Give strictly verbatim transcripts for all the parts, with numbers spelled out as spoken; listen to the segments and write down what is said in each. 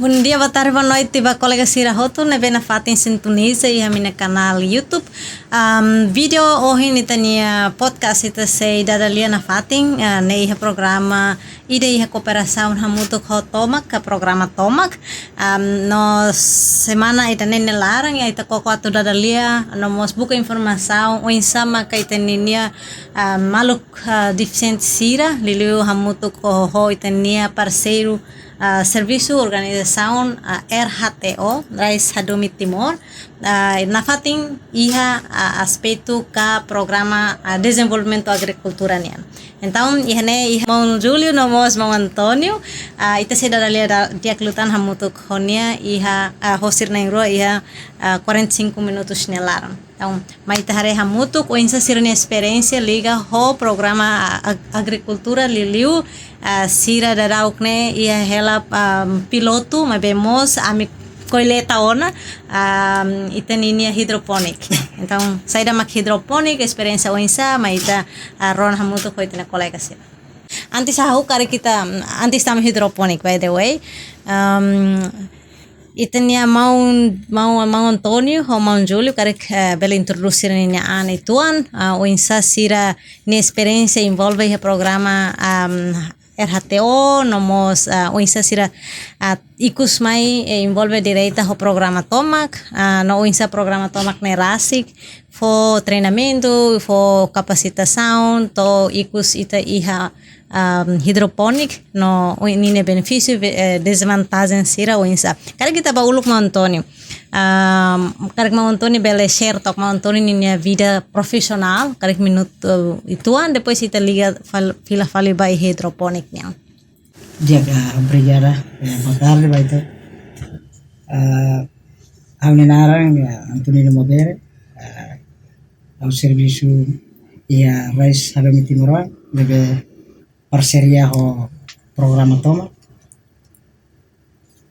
Bondia, botarde, bonoite ba kolega sira hotu ne'ebé nafatin sintoniza iha ami-nia kanál YouTube. Am, vídeo ohin ita-nia podcast ita sei dada lia nafatin, ah, ne'e iha programa ida iha kooperasaun hamutuk ho Tomak, ka programa Tomak. Am, no semana ida-ne'e nia laran, iha ita koko atu dada lia, no mós buka informasaun oinsá maka ita-nia, ah, maluk, ah, defisiente sira, liuliu hamutuk ho, ho ita-nia parseiru, ah, servisu organizasaun, ah, R H T O, Rais Hadomi Timor, ah, nafatin iha, ah, aspetu ka programa, ah, dezenvolvimentu agrikultura nian. Entaun, iha ne'e, iha maun Júlio no mós maun António, ah, ita sei dada lia da, di'ak liután hamutuk ho nia iha, ah, ho sira na'in-rua iha, ah, quarenta e cinco minutos nia laran. Entaun, mai ita haree hamutuk oinsá sira-nia esperiénsia liga ho programa ag-, agrikultura liuliu, ah, sira dadauk ne'e iha hela, ah, pilotu, maibé mós ami koleta ona, ah, ita-nia hidroponik. Entaun, saida mak hidroponik, esperiénsia oinsá, mai ita, ah, rona hamutuk ho ita-nia kolega sira. Antes ha'u karik ita, antes tama hidroponik, by the way. Am, ita-nia maun, maun, maun António, ho maun Júlio, karik, eh, bele introdús sira-nia an uitoan, ah, oinsá sira-nia esperiénsia envolve iha programa, am, R H T O, no mós, ah, oinsá sira, ah, ikus mai, eh, envolve direta ho programa Tomak, ah, no oinsá programa Tomak ne'e rasik, fó treinamentu, fó kapasitasaun, to'o ikus ita iha, am, hidroponik, no oin ninia benefísiu, be-, eh, dezvantajen sira oinsá. Karik ita bá uluk maun António. Am, karik maun António bele share took maun António ninia vida profisionál, karik minutu, eh, uitoan, depois ita liga fal-, fila fali ba hidroponik nian. Di'ak, ah, obrigada. Eh, botarde ba ita. Ah, ha'u-nia naran, ya, Antonino Mabere. Ah, ha'u servisu iha Rais Hadomi Timor-Oan, ne'ebé parseria ho programa Tomak.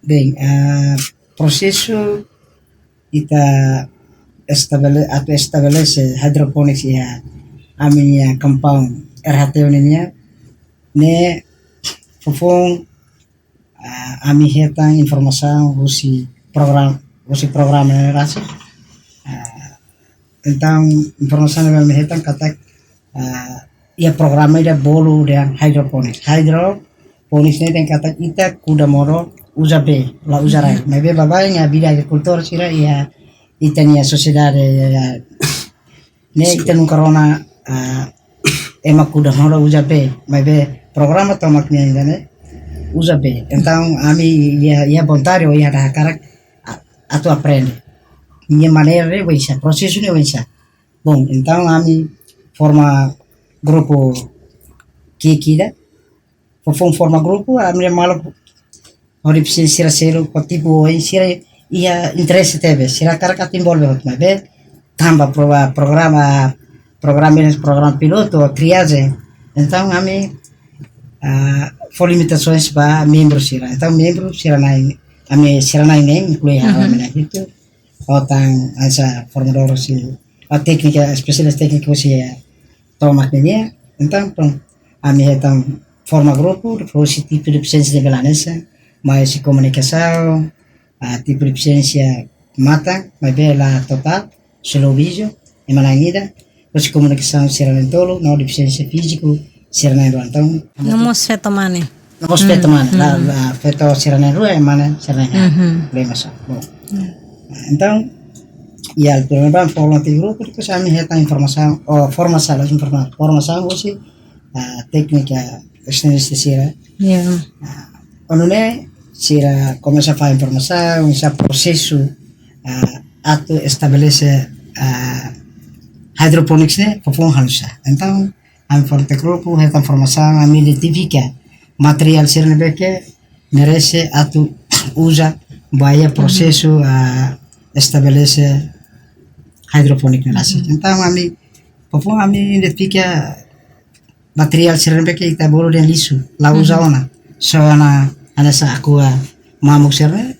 Bem, ah, prosesu ita estabele-, atu estabelese hidroponik iha ami-nia compound R H T O nian, ne'e foufoun, ah, ami hetan informasaun husi program-, husi programa ne'e rasik. Ah, entaun, informasaun ne'ebé ami hetan katak, ah, iha programa ida bolu dehan hidroponik. Hidroponik ne'e dehan katak ita kuda modo uza bee, la uza rai. Maibé baibain iha vida agrikultór sira iha ita-nia sosiedade, ya, ya. Ne'e ita nunka rona, ah, ema kuda modo uza bee, maibé programa Tomak nian ida-ne'e uza bee. Entaun, ami iha, iha vontade ou iha hakarak, ah, atu aprende. Nia maneira ne'e oinsá, prosesu ne'e oinsá. Bom, entaun ami forma grupu ki'ik ida. Foufoun forma grupu, ami-nia maluk ho defisiénsia sira seluk, ho tipu oin sira iha interese tebes, sira hakarak atu envolve hotu, maibé tanba pro-, programa, programa ne'e programa pilotu, triajen. Entaun ami, ah, fó limitasoens ba membru sira. Entaun membru sira-na'in, ami sira-na'in neen, inklui ha'u, ami na'in hitu. Ho tan hanesan formadór husi, ah, téknika, espesialista tékniku husi, eh, Tomak nian. Entaun, pronto, ami hetan forma grupu, husi tipu defisiénsia ne'ebé la hanesan, mai husi komunikasaun, ah, tipu defisiénsia matan, maibé la totál, solo vídeo, ema na'in ida, husi komunikasaun sira na'in tolu, no defisiénsia fíziku sira na'in rua. Entaun, no mós feto mane. No mós feto mane, la, la feto sira na'in rua, ema mane sira na'in haat. Problema sá. Bom. Entaun, iha altura ne'ebá forma tiha grupu, depois ami hetan informasaun, ou formasaun, informa-, formasaun husi, ah, téknika estudante sira. Ya. Ah, ho nune'e sira komesa fahe informasaun, oinsá prosesu, ah, atu estabelese, ah, hidroponics ne'e, foufoun hanesan. Entaun, ami forma tiha grupu, hetan formasaun, ami identifika materiál sira ne'ebé ke merese atu uza ba iha prosesu, ah, estabelese hidroponik ne'e rasik. Entaun, ami, foufoun ami identifika materiál sira ne'ebé ke ita bolu dehan lixu, la uza ona. Só ona hanesan aqua mamuk sira ne'e,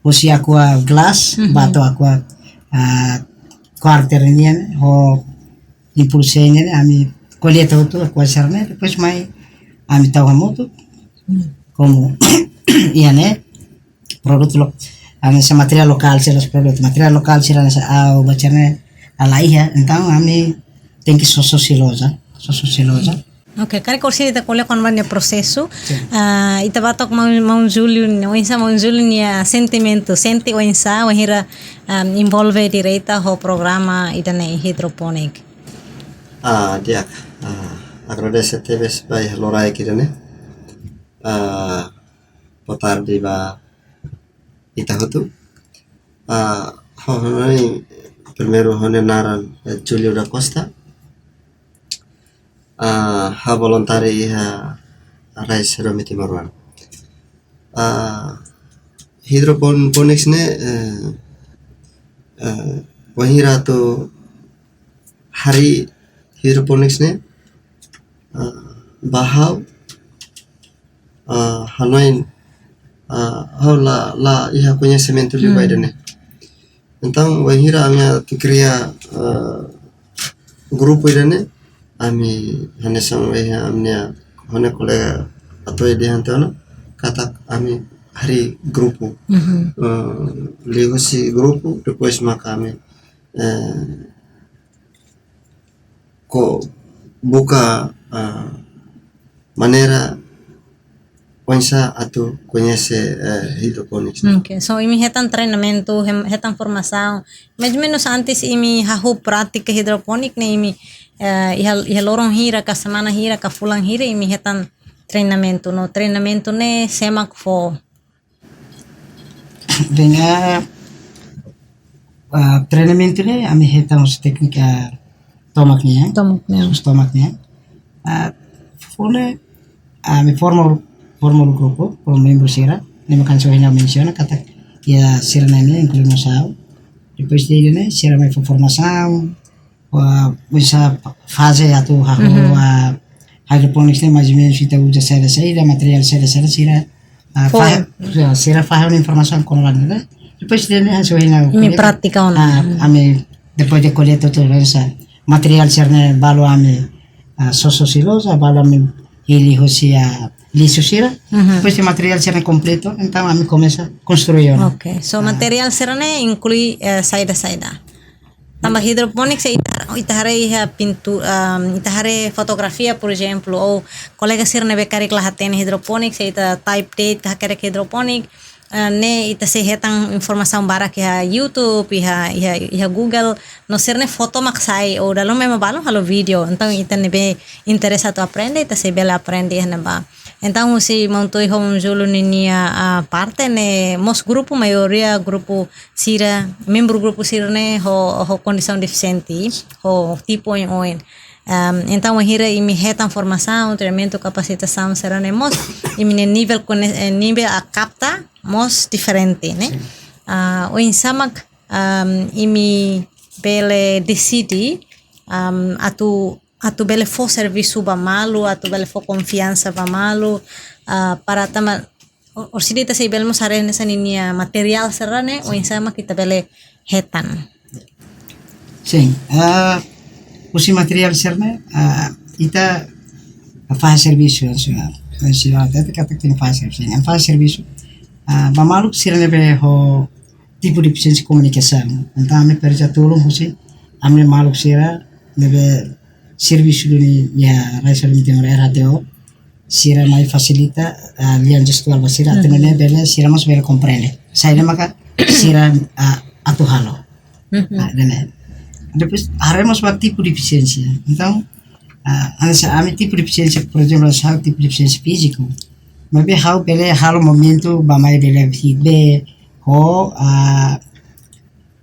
husi aqua glass, ba to'o aqua, ah, quarter nian, ho impulso nian, ami koleta hotu aqua sira ne'e, depois mai ami tau hamutuk, komu iha ne'e, produtu lo, hanesan materiál lokál sira, produtu materiál lokál sira hanesan au bacar ne'e la iha, entaun ami tenke sosa siloja, sosa siloja. Ok, karik orsida ita ko'alia kona-ba nia prosesu. Sin. Ah, ita bá to'ok maun, maun Júlio, oinsá maun Júlio nia sentimentu, sente oinsá, wainhira, ah, envolve direta ho programa ida-ne'e hidroponik. Ah, di'ak, ah, agradese tebes ba iha loraik ida-ne'e. Ah, boa tarde ba ita hotu. Ah, ho, ho, primeiru ha'u-nia naran, eh, Júlio da Costa. Ah, ha'u voluntáriu iha Rai Sedomi Timor Oan. Ah, hidroponics ne'e, eh, eh, wainhira atu harii hidroponics ne'e, ah, ba ha'u, ah, hanoin, ah, ha'u la, la iha koñesimentu liu ba ida-ne'e. Entaun, wainhira ami atu kria, ah, grupu ida-ne'e, ami hanesan wainhira ami-nia, ha'u-nia kolega atu ida hantena, katak ami harii grupu. Mhm. Ah, liuhusi grupu, depois maka ami, eh, ko buka, ah, maneira oinsá atu koñese, eh, hidroponics. Ok, so imi hetan treinamentu, hem-, hetan formasaun. Mais ou menus antes imi hahú prátika hidroponik ne'e imi, eh, iha, iha loron hira ka semana hira ka fulan hira imi hetan treinamentu. No treinamentu ne'e sé mak fó? Bem, ah, ah, treinamentu ne'e ami hetan husi téknika tomak nian. Tomak nian. Husi tomak nian. Ah, fó ne'e, ah, ami forma, forma grupu, forma membru sira, ne'e mak hanesan ohin ha'u mensiona, katak iha sira-ne'e inklui mós ha'u. Depois de ne'e, sira mai fó formasaun, ah, oinsá faze atu hahú, mhm, ah, hidroponics ne'e, mais ou menus ita uza saida saida, materiál saida saida, sira, ah, fó, fahe, ya, sira fahe ona informasaun kona-ba ne'e. Depois de ne'e, hanesan ohin ha'u, imi ko'alia, prátika ona. Ah, mhm, ami, depois de kolleita tuir hanesan materiál sira-ne'e balu ami, ah, sosa siloja, balu ami hili husi, ah, lixu sira. Mhm. Depois de materiál sira-ne'e kompletu, entaun ami komesa konstrui ona. Ok, so, ah, materiál sira-ne'e inklui, eh, saida saida? Tanba hidroponik se ita, ita haree iha pintu-, ehm, ita haree fotografia, por ezemplu, ou kolega sira ne'ebé karik la hatene hidroponik, se ita type de'it ka hakerek hidroponik, eh, ne'e ita sei hetan informasaun barak iha YouTube, iha, iha, iha Google, no sira-ne'e foto mak sai, ou dala ruma ema balun halo vídeo, entaun ita ne'ebé interese atu aprende, ita sei bele aprende iha ne'ebá. Entaun, husi maun Toi ho maun Júlio ninia, ah, parte ne'e, mós grupu, maioria grupu sira, membru grupu sira-ne'e ho, ho kondisaun defisiente, ho tipu oioin. Ehm, entaun, wainhira imi hetan formasaun, treinamentu, kapasitasaun sira-ne'e mós, imi-nia nivel kone-, eh, nivel a kapta mós diferente, ne'e? Sin. Ah, oinsá mak, ehm, imi bele deside, ehm, atu atu bele fó servisu ba malu, atu bele fó konfiansa ba malu, ah, para tanba, o-, orsida ita sei bele mós haree hanesan ninia materiál sira-ne'e, oinsá mak ita bele hetan. Sin, ah, husi materiál sira-ne'e, ah, ita fahe servisu, hanesan, hanesan, ita katak ita fahe servisu, ita fahe servisu, ah, ba maluk sira ne'ebé ho tipu defisiénsia komunikasaun. Entaun, ami presiza tulun husi ami-nia maluk sira ne'ebé servisu duni iha Rai Sedomi Timor, R H T O, sira mai fasilita, ah, lian jestuál ba sira, atu, mhm, nune'e bele, sira mós bele komprende saida maka sira, ah, atu halo. Mhm. Ah, ida-ne'e. Depois, haree mós ba tipu defisiénsia. Entaun, ah, hanesan ami tipu defisiénsia, por ezemplu, hanesan tipu defisiénsia fíziku. Maibé ha'u bele halo movimentu ba mai bele hit bee, ho, ah,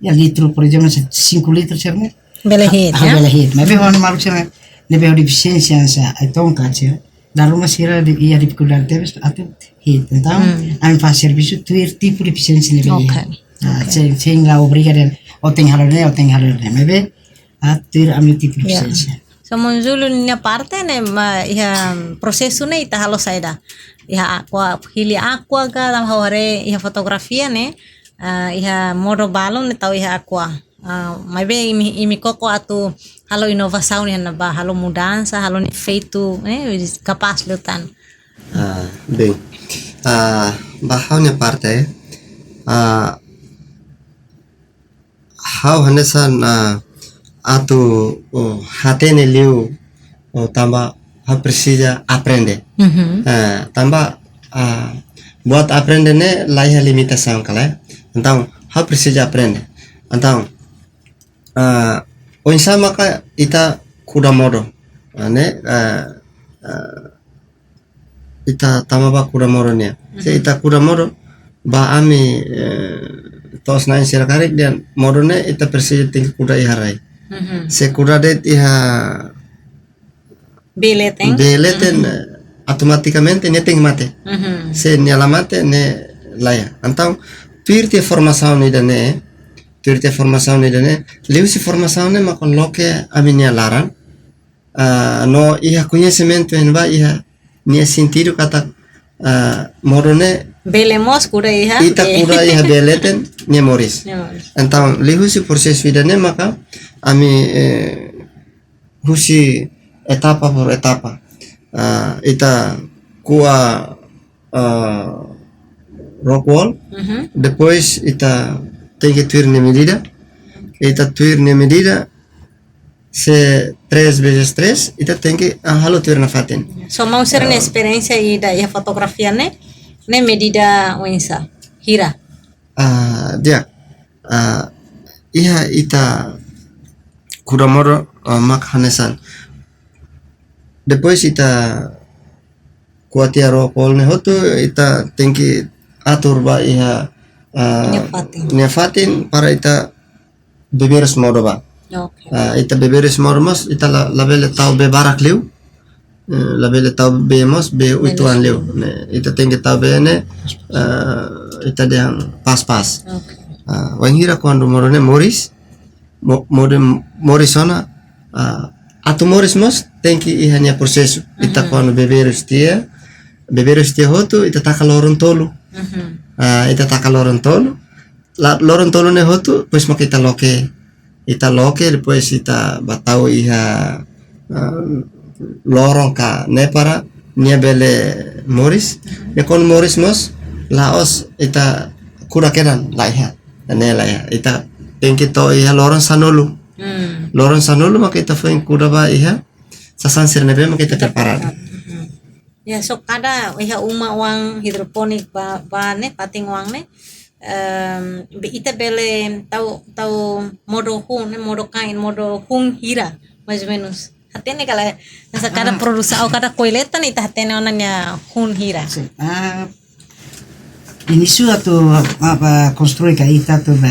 ya, litru, por ezemplu, se sinku litru sira-ne'e. Bele hit, ah, ya? Bele hit. Maibé ho maluk sira ne'ebé ho defisiénsia hanesan ai-tonka sira, dala ruma sira di-, iha difikuldade tebes atu hit. Entaun, hmm, ami fahe servisu tuir tipu defisiénsia ne'ebé iha. Ok. Ah, ok. Sein, sein la obriga dehan, ó tenke halo ne'e, ó tenke halo ne'e. Maibé, ah, tuir ami-nia tipu, ya, defisiénsia. So, maun Júlio nia parte ne'e, ma, iha prosesu ne'e ita halo saida? Iha Aqua, hili Aqua ka, tanba ha'u haree iha fotografia ne'e, ah, iha modo balun ne'e tau iha Aqua. Ah, maibé imi, imi koko atu halo inovasaun iha ne'ebá, halo mudansa, halo nia efeitu, eh, kapás liután. Ah, bem. Ah, ba ha'u-nia parte, Ah, ha'u hanesan, ah, atu, oh, hatene liu, oh, tanba ha'u presiza aprende. Mhm. Ah, tanba, ah, buat aprende ne'e la iha limitasaun kala. Entaun, ha'u presiza aprende. Entaun, ah, oinsá maka ita kuda modo. Ah, ne'e, ah, ah, ita tama ba kuda modo nian. Se ita kuda modo, ba ami, eh, to'os-na'in sira karik dehan modo ne'e ita presiza tenke kuda iha rai. Mhm. Se kuda de'it iha bee leten. Bee leten, eh, automatikamente nia tenke mate. Mhm. Se nia la mate, ne'e la iha. Entaun, tuir tiha formasaun ida-ne'e, tuir tiha formasaun ida-ne'e, liuhusi formasaun ne'e maka loke ami-nia laran, ah, no iha koñesimentu iha ne'ebá iha nia sentidu katak, ah, modo ne'e bele mós kuda iha ita bee. Kuda iha bee leten nia moris. Nia moris. Entaun, liuhusi prosesu ida-ne'e maka ami, eh, husi etapa por etapa. Ah, ita ko'a, ah, rock wall. Mhm. Depois ita tenke tuir nia medida. Ita tuir nia medida, se três vezes três, ita tenke, ah, halo tuir nafatin. So, maun sira-nia, ah, esperiénsia ida iha fotografia ne'e, ne'e medida oinsá? Hira? Ah, di'ak. Ah, iha ita kuda modo, ah, mak hanesan. Depois ita ko'a tiha rock wall ne'e hotu, ita tenke atur ba iha, ah, nia fatin. Nia fatin para ita beberes modo ba. Oke. Ah, ita beberes modo mós, ita la, labele tau bee barak liu. Eh, labele tau bee mós, bee uitoan liu. Ne'e, ita tenke tau bee ne'e, eh, ita dehan pas-pas. Oke. Ah, wainhira kuandu modo ne'e moris, mo-, modo moris ona, ah, atu moris mós tenke iha nia prosesu. Ita, mhm, kuandu beberes tiha, beberes tiha hotu, ita taka loron tolu. Mhm. Ah, ita taka loron tolu, la, loron tolu ne'e hotu, depois maka ita loke. Ita loke, depois ita ba tau iha, ah, loron ka ne'e para nia bele moris. Ne'e kuandu moris mós, la'ós ita kuda kedan, la iha. Ne'e la iha. Ita tenke to'o iha loron sanulu. Hmm. Loron sanulu maka ita foin kuda ba iha sasán sira ne'ebé maka ita prepara. Ita prepara. Mhm. Ya, so kada iha uma oan hidroponik ba, ba ne'e, fatin oan ne'e, em, be ita bele tau, tau modo hun, ne'e, modo kain, modo hun hira, mais ou menos. Hatene kala, hanesan kada, ah, produsaun, ou kada kolleita ne'e ita hatene ona nia hun hira. Sin. Ah, inísiu atu, apa, konstrui ka ita atu be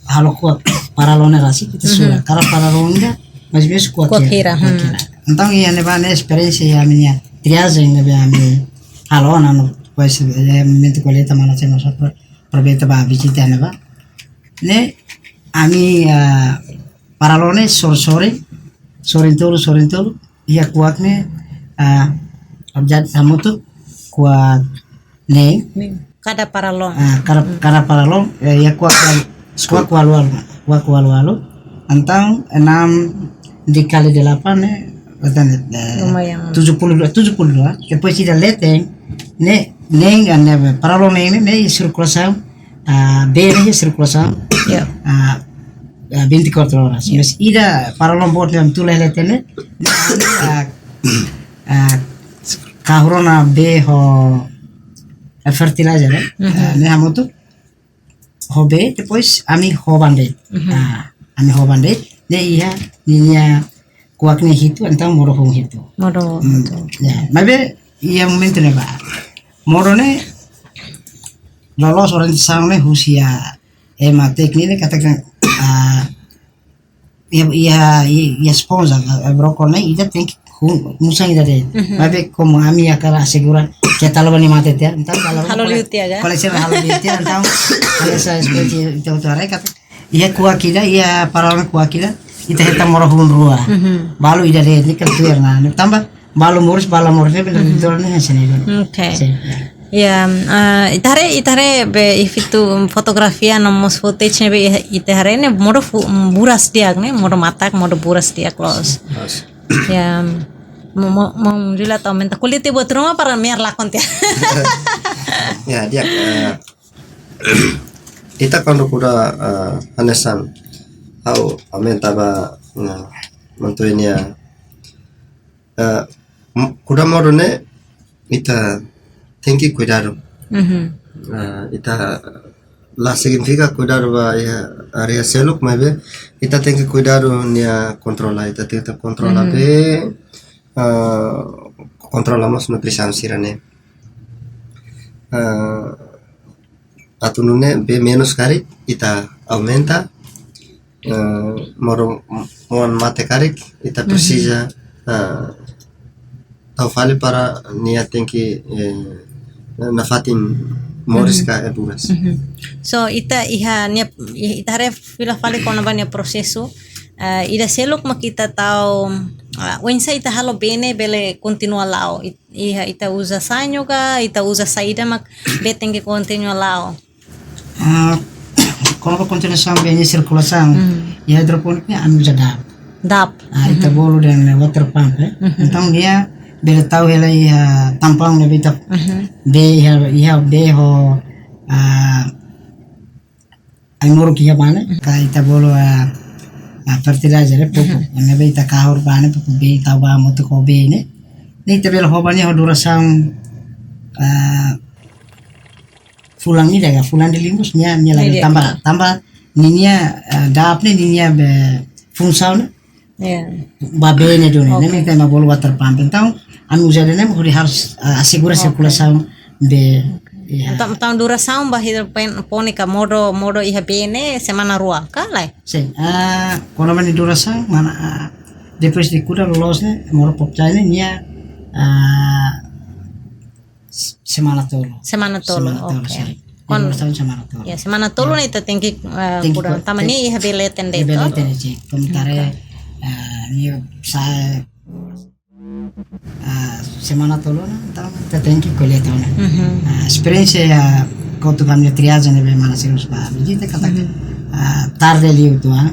halo kuak paralon ne'e rasik, ita, mhm, sura. Kada paralon ida, mais ou menos kuak, kuak hira, hira, kuak, hmm, hira. Entaun, iha ne'ebá ne'e esperiénsia iha ami-nia triajen ne'ebé ami halo ona no, depois, eh, momentu kolleita mana cema só pro-, aproveita ba vizita ne'ebá. Ne'e, ami, ah, paralon ne'e sorin-sorin, sorin tolu, sorin tolu, iha kuak ne'e, ah, jadi hamutuk kuak neen. Neen. Kada paralon. Ah, kada, hmm, kada paralon, eh, iha kuak, kuak ualu-ualu, kuak ualu-ualu. Entaun, enam dikali delapan ne'e, atan, eh, lumayan. Tujuh puluh dua, tujuh puluh dua. Depois ida leten, ne'e, neen, ah, ne'e, paralon neen ne'e, ne'e sirkulasaun, ah, bee ne'e sirkulasaun, ya, ah, ah, vinte e quatro horas. Ya. Mas ida paralon boot ne'e tula iha leten ne'e, ah, ah, kahur ona bee ho, eh, fertilizer, eh? Mhm. Ah, ne'e hamutuk ho bee, depois ami hoban de'it. Mhm. Ah, ami hoban de'it, ne'e iha ninia kuak ne'e hitu, entaun modo hun hitu. Modo, hmm, hitu. Ya, maibé iha momentu ne'ebá, modo ne'e loloos orientasaun ne'e husi, ah, ema tékniku ne'e katak, ah, iha, iha, iha, iha esponja, ah, brokol ne'e ita tenke hun, musan ida de'it. Mhm. Maibé komu ami hakarak asegura katak tau ba nia mate tiha, entaun halo liu tiha, ya? Koleksi halo liu tiha, entaun, koleksi espésie ita hotu haree katak iha kuak ida, iha paralon kuak ida, ita hetan modo hun rua. Mhm. Balu ida de'it, ne'e kan tuir ona. Tanba balu moris, balu la moris, ne'e bele, mhm, dor ne'e hanesan ne'e. Oke. Sin, ya. Ya, ah, ita haree, ita haree be iha vídeo fotografia no mós footage ne'ebé ita haree ne'e modo fu-, buras di'ak ne'e, modo matak, modo buras di'ak loos. Loos. Ya, mo, mo, mo, jula tau menta kulit ibu terus para miar lakon tiha. Ya, di'ak, eh, Ita kuandu kuda, ah, hanesan ha'u aumenta ba, ah, mantu nia, ah, m-, kuda modo ne'e ita tenke kuidadu. Mhm. Ah, ita la signifika kuidadu ba iha área seluk, maibé ita tenke kuidadu nia kontrola, ita tenke kontrola Mhm. be, ah, kontrola mós nutrisaun sira-ne'e. Ah, atu nune'e be menus karik ita aumenta, eh, modo moan mate karik ita Mhm. presiza, eh, tau fali para nia tenke, eh, nafatin moris Mhm. ka e buras. Mhm. So, ita iha nia, ita haree fila fali kona-ba nia prosesu, eh, ida seluk mak ita tau, ah, oinsá ita halo bee ne'e bele kontinua la'o. It-, iha ita uza sañu ka, ita uza saida mak bee tenke kontinua la'o. Ah, kona-ba kontinuasaun bee nia sirkulasaun, Hmm. iha idroponik ne'e ami uza dap. Dap. Ah, ita Mhm. bolu dehan water pump, eh. Mhm. Entaun nia bele tau hela iha tampaun ne'ebé ita Mhm. bee iha, iha bee ho, ah, ai-moruk iha ba ne'e, Mhm. ka ita bolu, ah, ah, fertilizer, eh, pupuk. Mhm. Ne'ebé ita kahur ba ne'e, pupuk bee tau ba motu ko bee ne'e. Ne'e ita bele ho ba nia ho durasaun, ah, fulan ida ka fulan de'it liu mós nia, nia labele Iya. tanba, tanba ninia, eh, dap ne'e ninia be funsaun ne'e Ya. ba bee ne'e duni, Oke. ne'e ita ema bolu water pump. Entaun, ami uza ida-ne'e hodi harus, eh, asegura Oke. sirkulasaun bee, ya. Entaun, entaun durasaun ba hidroponika modo, modo iha bee ne'e semana rua ka lae? Sin, ah, kona-ba nia durasaun, mana, ah, depois de kuda loloos ne'e, modo pop cai ne'e, nia, ah, s-, semana tolu. Semana tolu, Semana tolu, oke. sin. Kon- Durasaun semana tolu. Ya, semana tolu Ya. ne'e ita tenke, eh, Tenke kuda ku-, tanba ten-, nia iha bee leten de'it, bee to? leten de'it, sin. Komentáriu, Oke. eh, nia sa'e, eh, semana tolu ona, entaun ita tenke koleta ona. Mhm. Eh, esperiénsia, eh, kotuk ami-nia triajen ne'ebé mana sira mós bá vizita katak, Mhm. eh, tarde liu uitoan,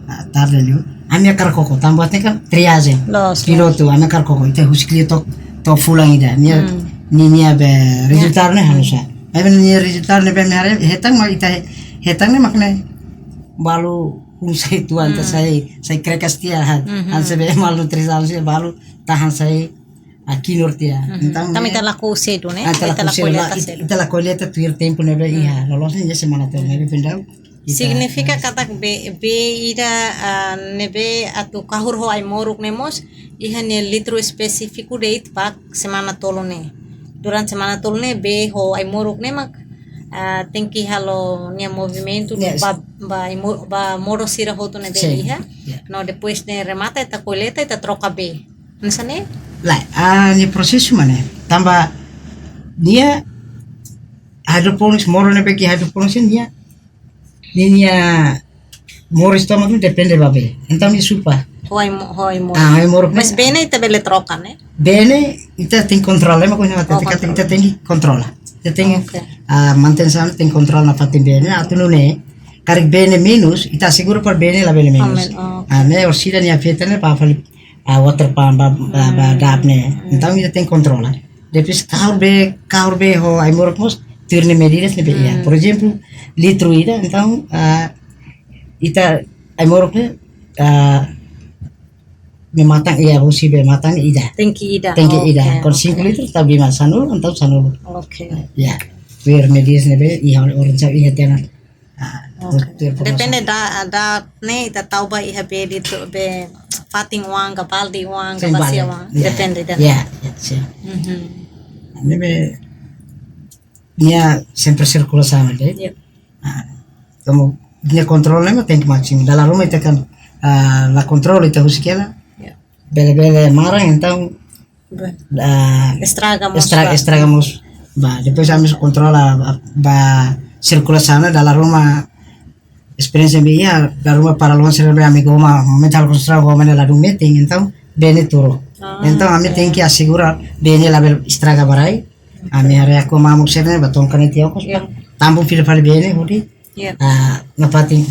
eh, tarde liu. Ami hakarak koko, tanba tenke triajen. Loos, Pilotu, loos. ami hakarak koko, ita husik liu to'o, to'o fulan ida. Nia, Hmm. nia, nia be rezultadu ne'e Hmm. halo sá. Maibé nia rezultadu ne'ebé ami haree, hetan mak ita he-, hetan ne'e mak ne'e balu hun sai tuan ta Hmm. sai, sai krekas tiha, ha. Mhm. Hanesan be malnutrisaun sira balu tahan sai akinur tiha. Mhm. Entaun Tanba ne'e ita lakohi sedu, ne'e? Ah, ita Ita lakohi sedu, lakohi la, leta it-, sedu. ita lakohi leta tuir tempu ne'ebé Hmm. iha. Loloos ne'e semana tolu, Hmm. ne'ebé pindau. Ita Signifika katak bee, bee ida, ah, ne'ebé atu kahur ho ai-moruk ne'e mós, iha nia litru espesífiku de'it ba semana tolu ne'e. Durante semana tolu ne'e bee ho ai-moruk ne'e mak, ah, tenke halo nia movimentu Yes. ba, ba ai-mo-, ba modo sira hotu ne'ebé Sin. iha. Ya. No depois ne'e remata ita koleta, ita troka bee. Hanesan ne'e? Lae, ah, nia prosesu mak ne'e. Tanba nia hidroponik, modo ne'ebé ke hidroponik nia, ninia moris tomak ne'e depende ba bee. Entaun nia supa. Ho ai-mo-, ho ai-moruk. Ah, ai-moruk ne'e. Mas bee ne'e ita bele troka, ne'e? Bee ne'e ita tenke kontrola, ema ko ina Oke. ita tenke kontrola. Ita tenke, ah, mantenasaun tenke kontrola nafatin bee ne'e, atu nune'e karik bee ne'e menus, ita asegura para bee ne'e labele menus. Amen, oke. Ah, ne'e orsida nia afeta ne'e ba fali, ah, water pump ba, ba, ba Hmm. dap ne'e. Hmm. Entaun ita tenke kontrola. Depois kahur bee, kahur bee ho ai-moruk mós tuir nia medidas ne'ebé iha. Hmm. Por ezemplu, litru ida, entaun, ah, ita ai-moruk ne'e, ah, bee matan, ya, husi bee matan ida. Tenke ida. Tenke ida. Oke, Kon oke. sinku litru, tau bee matan sanulu, entaun sanulu. Oke. Ya. Tuir medidas ne'ebé iha orang sa iha tiha ona. Ah, Oke. tuir, tuir Depende promosaun. da, da ne'e ita tau ba iha bee de'it, bee fatin oan ka, balde oan ka, Sin, basia balde. oan. Ya. Depende da. Ya, ya, sin. Mhm. Ne'ebé nia sempre sirkulasaun de'it. Ya. Ah, komu nia kontrola ne'e tenke másimu. Dala ruma ita kan, ah, la kontrola ita husik hela. Ya. Bele-bele maran, entaun, Be. ah, Estraga mós, estra-, ba. estraga mós. Ba, depois ami kontrola ba, ba sirkulasaun ne'e dala ruma esperiénsia ami iha, dala ruma para loan sira be ami goma, momentu halo konstrusaun goma ne'e ladún metin, entaun bee ne'e turu. Ah, Entaun ami oke. tenke asegura bee ne'e labele estraga ba rai. Ami haree aku mamuk sira ne'e ba tonka ne'e tiha okos. Ya. Tampung fila fali bee ne'e hodi. Ya. Ah, nafatin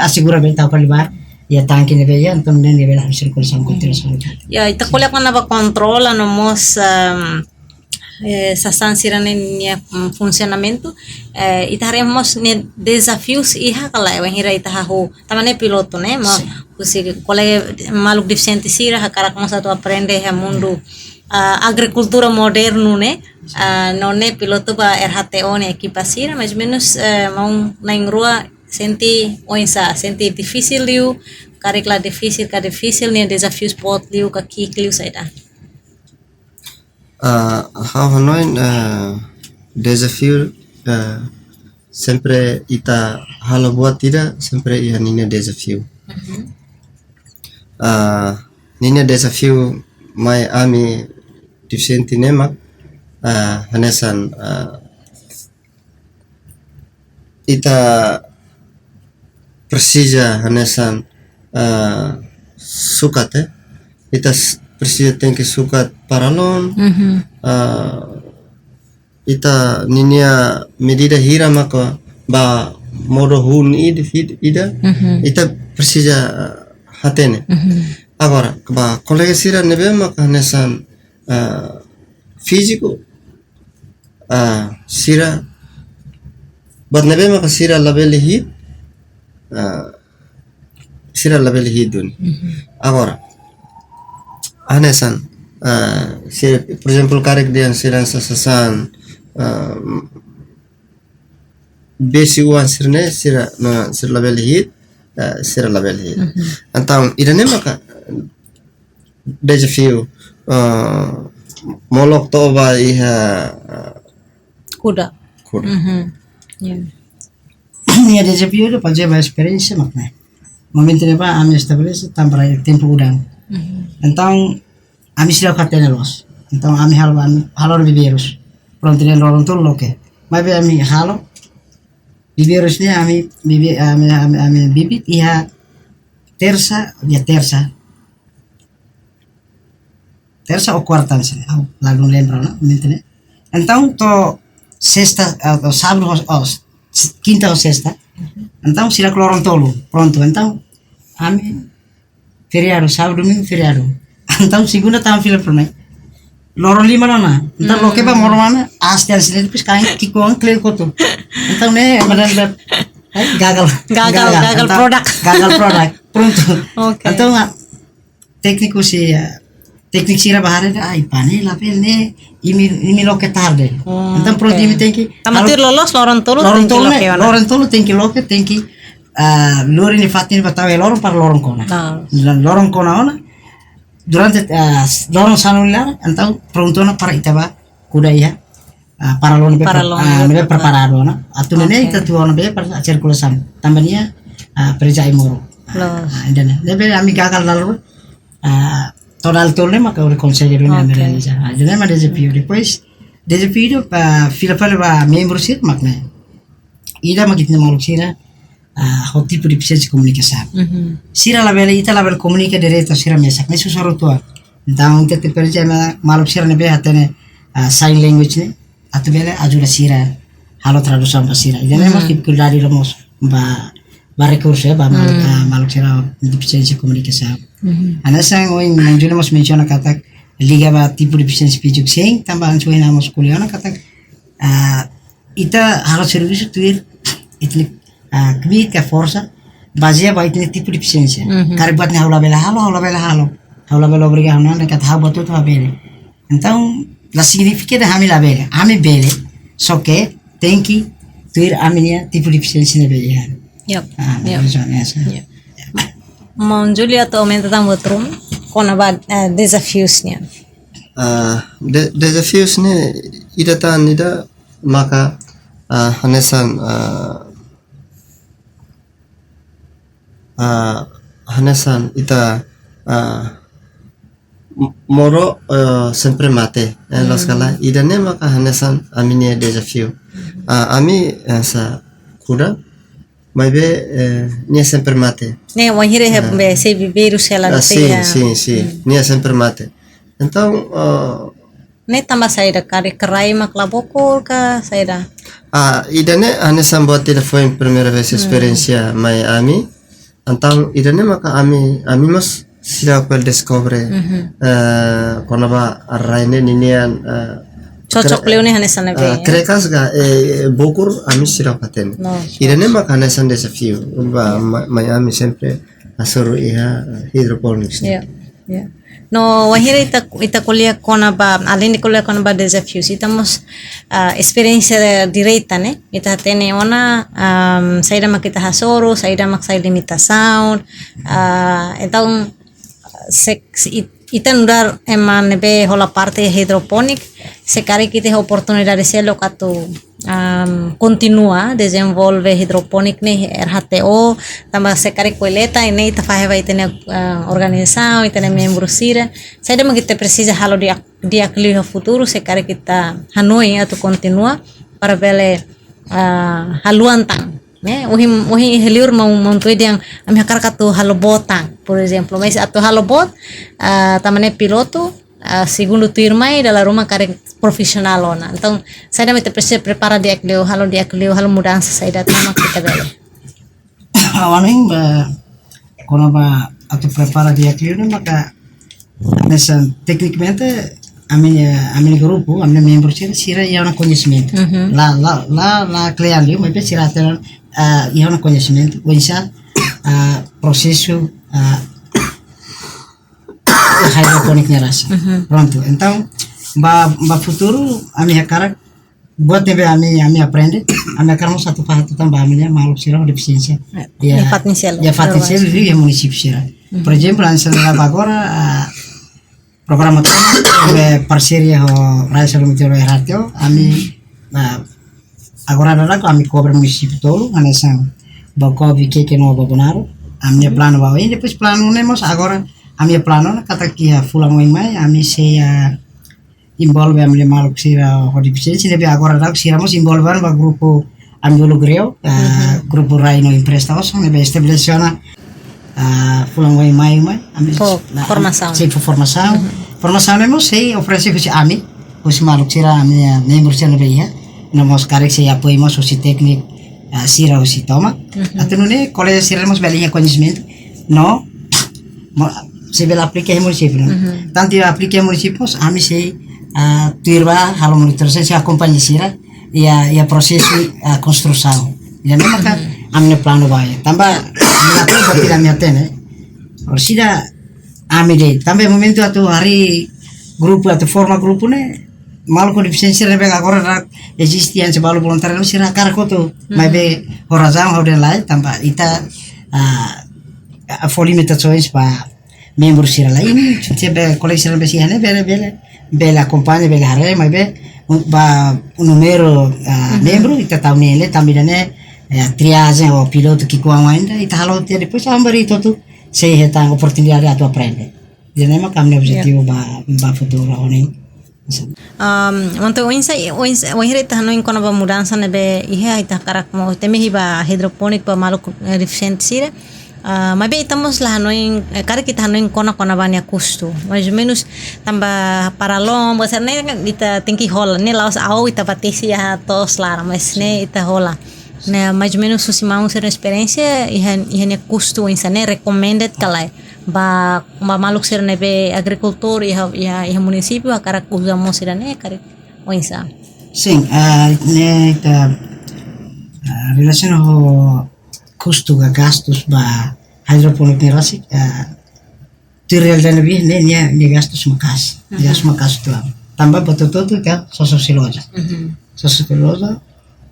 asegura bee tau fali ba iha tanke ne'ebé iha, entaun ne'e bele halo sirkulasaun Hmm. kontinua. Ya, ita ko'alia kona-ba kontrola no mós, em, eh, sasán sira-ne'e nia, mm, funsionamentu, eh, ita haree mós nia dezafius iha ka lae, wainhira ita hahú, tanba ne'e pilotu ne'e, maibé husi kolega maluk defisiente sira hakarak mós atu aprende iha mundu, ah, agrikultura modernu ne'e, ah, no ne'e pilotu ba R H T O nia ekipa sira, mais ou menus, eh, maun na'in-rua sente oinsá, sente difisil liu, karik la difisil, ka difisil nia dezafius boot liu, ka ki'ik liu saida? Ah, ha'u hanoin, ah, dezafiu, ah, sempre ita halo buat ida, sempre iha ninia dezafiu. Mhm. Ah, ninia dezafiu mai ami defisiente ne'e mak, ah, hanesan, ah, ita presiza hanesan, ah, sukat, eh. Ita s-, presiza tenke sukat para lon, Mhm. ah, ita ninia medida hira maka ba modo hun id-, id-, ida, Mhm. ita presiza, ah, hatene. Mhm. Agora, ba kolega sira ne'ebé maka hanesan, ah, fíziku, ah, sira, buat ne'ebé maka sira labele hi'it, ah, sira labele hi'it duni. Mhm. Agora, hanesan, ah, sira, por ezemplu, karik dehan sira sasán, ah, besi-oan sira-ne'e, sira, no, sira labele hi'it, ah, sira labele hi'it. Mhm. Entaun, ida-ne'e maka dezafiu, ah, molok to'o ba iha, ah, Kuda. Kuda. Mhm. Ya. Nia dezafiu ida, pajeba esperiénsia mak ne'e. Momentu ne'ebá ami estabelese tanba tempu udan. Mhm. Entaun, ami seidauk hatene loos. Entaun, ami halo, ami halo bibeirus. Prontu, dehan loron tolu loke. Maibé ami halo bibeirus ne'e, ami bibi-, ami, ami, ami bibit iha tersa, dia tersa. Tersa ou kuarta, não sei, ha'u la lembra ona, momentu ne'e. Entaun, to'o sesta, ah, to'o sábadu, ou, ou, kinta ou sesta. Entaun, seidauk loron tolu, prontu. Entaun, ami feriadu, sábadu, domingu, feriadu. Entaun, segunda, tama fila pro ne'e. Loron lima ona. Entaun, loke ba Hmm. modo mana, aas tiha sira, depois kain ki'ik-oan kleur kotu. Entaun, ne'e, madan, eh, gagal. Gagal, gagal Entaun, produk. gagal produk. Prontu. Oke. Entaun, ah, tékniku sira, ah, tékniku sira bá haree, ai, pane, la pene, imi, imi loke tarde. Hmm, Entaun, prontu, oke. imi tenke Tanba halo tuir loloos, loron tolu loron tenke tolu ne'e, loke ona. loron tolu tenke loke, tenke, ah, lori nia fatin ba tau iha loron para loron kona. Ah. Loron kona ona, durante, ah, loron sanulu laran, entaun prontu ona para ita bá kuda iha, ah, para lon ne'ebé Para pre-, lon ah, ne'ebé ne'ebé preparadu ona. Atu nune'e Oke. ita atu ona be para sirkulasaun. Tanba nia, ah, presiza ai-moruk. Ah, Loos. ah, ida-ne'e. Ne'ebé ami gagal lalu, ah, to'o dala tolu ne'e maka hodi konsege duni ami Oke. realiza. Ah, ida-ne'e mak dezafiu. Depois, dezafiu ida, ah, fila fali ba membru sira mak ne'e. Ida mak ita-nia maluk sira, ah, ho tipu defisiénsia komunikasaun. Mhm. Sira labele, ita labele komunika diretu sira mesak, ne'e susar uitoan. Entaun, ita tenke presiza ma-, maluk sira ne'ebé hatene, ah, sign language ne'e, atu bele ajuda sira, halo tradusaun ba sira. Ida-ne'e Mhm. mós difikuldade ida mós ba, ba rekursu, eh, ba maluk, Mhm. ah, maluk sira defisiénsia komunikasaun. Mhm. Hanesan ohin maun Júlio mós mensiona katak liga ba tipu defisiénsia fíziku sein, tanba hanesan ohin ha'u mós ko'alia ona katak, ah, ita halo servisu tuir ita-nia, ah, kbiit ka forsa, bazeia ba ita-nia tipu defisiénsia. Mhm. Karik buat ne'e ha'u labele halo, ha'u labele halo. Ha'u labele obriga ha'u-nia an dehan katak ha'u buat hotu labele. Entaun, la signifika dehan ami labele. Ami bele, só ke tenke tuir ami-nia tipu defisiénsia ne'ebé iha. Yap, Ah, yap. Maun Júlio atu aumenta tan buat ruma, kona-ba, eh, dezafius nian. Ah, de-, dezafius ne'e ida tan ida maka, ah, hanesan, ah, ah, hanesan ita, ah, m-, modo, eh, sempre mate, eh, Mm. loos ka lae, ida-ne'e maka hanesan ami-nia dezafiu. Ah, ami, eh, sá kuda, maibé, eh, nia sempre mate. Ne'e, wainhira iha Ah. be sei bibeirus hela Ah, sei, sin, sin, sin. Hmm. Nia sempre mate. Entaun, eh, Ne'e tanba saida, karik rai mak la bokur ka saida? Ah, ida-ne'e hanesan buat ida foin primeira vez Hmm. esperiénsia mai ami. Entaun, ida-ne'e maka ami, ami mós seidauk bele deskobre, Mhm. eh, kona-ba rai ne'e ninian, eh, Cocok liu ne'e hanesan ne'ebé, ah, ya. Krekas ka, eh, bokur ami seidauk hatene. No, ida-ne'e mak hanesan dezafiu. Ba, ya, ma-, mai ami sempre hasoru iha, eh, hidroponics ne'e. Ya, ya. No, wainhira ita, ita ko'alia kona-ba, além de ko'alia kona-ba dezafiu, ita mós, ah, esperiénsia direta, ne'e? Ita hatene ona, am, saida mak ita hasoru, saida mak sai limitasaun, ah, entaun, se, se it-, ita nu'udar ema ne'ebé hola parte hidroponik, se karik ita iha oportunidade seluk atu, am, kontinua dezenvolve hidroponik ne'e R H T O, tanba se karik koleta ne'e ita fahe ba ita-nia, ah, organizasaun, ita-nia membru sira. Saida mak ita presiza halo di'ak, di'ak liu iha futuru, se karik ita hanoin atu kontinua para bele, ah, haluan tan. Ne'e, ohin, ohin iha liur maun, maun tuir dehan ami hakarak atu halo boot tan, por ezemplu. Mas atu halo boot, ah, tanba ne'e pilotu, ah, segundu tuirmai dala ruma karik profisionál ona. Entaun, saida mak ita presiza prepara di'ak liu, halo di'ak liu, halo mudansa saida tan mak ita bele. Awan ba, kona-ba atu prepara di'ak liu ne'e maka, hanesan teknikamente, ami, eh, ami grupu, ami membru sira, sira iha ona koñesimentu. Mhm. La, la, la, la kle'an liu, maibé sira hatene, ah, iha ona koñesimentu, oinsá, ah, prosesu, ah, hidroponik ne'e rasik. Mhm. Prontu. Entaun, ba, ba futuru, ami hakarak, buat ne'ebé ami, ami aprende, ami hakarak mós atu fahe tan ba ami-nia maluk sira ho defisiénsia. Ya, iha fatin seluk. Iha fatin seluk, iha munisípiu sira. Mhm. Por ezemplu, ami sira agora, ah, programa tomak, ami parseria ho Rai Saúde Meteoro R H T O, ami, ah, agora daudaun ami kobre munisípiu tolu, hanesan Baucau, Viqueque no Bobonaro, ami-nia planu ba oin, depois planu ne'e mós agora, ami-nia planu ne'e katak iha fulan oin mai, ami sei, ah, envolve ami-nia maluk sira ho defisiénsia, ne'ebé agora daudaun sira mós envolve ba grupu ami uluk Greo, ah, mhm, grupu Rai no Empresta Osan, ne'ebé estabelese ona, ah, fulan oin mai mai, ami, fó, ah, formasaun. Sei fó formasaun. Mhm. Formasaun ne'e mós sei oferese husi ami, husi maluk sira ami, ah, membru sira ne'ebé iha, no mós karik sei apoiu mós husi tékniku, ah, sira husi tomak. Mhm. Atu nune'e kolega sira mós bele iha koñesimentu, no, mo-, sei bele aplika iha munisípiu, no? Mhm. Tantu aplika iha munisípiu, ami sei, ah, tuir ba, halo monitorizasaun, sei akompaña sira, iha, iha prosesu, ah, konstrusaun. Ida-ne'e maka, mhm, ami-nia planu ba oin. Tanba, ami-nia planu ba tidak mi hatene. Orsida ami de'it. Tanba momentu atu harii grupu, atu forma grupu ne'e, maluk ho defisiénsia ne'ebé agora daudaun eziste, hanesan balu voluntáriu, sira hakarak hotu, mhm, maibé ho razaun ha'u dehan lae, tanba ita, ah, fó limitasaun ba membru sira lain, se be kolega sira ne'ebé iha ne'e bele, bele, bele akompaña, bele haree, maibé, um, ba númeru, ah, mhm, membru, ita tau ne'e, tanba ida-ne'e, eh, triajen ou pilotu ki'ikoan ainda, ita halo tiha depois, ah, beri ita hotu, sei hetan oportunidade atu aprende. Ida-ne'e mak ami-nia, ya, objetivu ba, ba futuru ohin. Um, entaun, oinsá, oinsá, wainhira ita hanoin kona-ba mudansa ne'ebé iha, ita hakarak mós temi iha ba hidroponik ba maluk, eh, defisiente sira. Ah, maibé ita mós la hanoin, eh, karik ita hanoin kona, kona-ba nia kustu. Mais ou menus tanba para loan, buat sira-ne'e kan ita tenke hola, ne'e la'ós ha'u ita bá tesi iha to'os laran, mais ne'e ita hola. Ne'e, mais ou menus husi maun sira-nia esperiénsia, iha, iha nia kustu oinsá, ne'e recommended ka lae. Ba, ba maluk sira ne'ebé agrikultór iha, iha, iha munisípiu, hakarak uza mós sira-ne'e, karik oinsá. Sin, ah, ne'e ita, ah, relasiona ho kustu ka gastus ba hidroponik ne'e rasik, ah, tuir realidade ne'ebé, ne'e, ne'e, ne'e gastus maka'as. Mhm. Gastus maka'as uitoan. Tanba buat hotu-hotu ita sosa husi loja. Mhm. Sosa husi loja,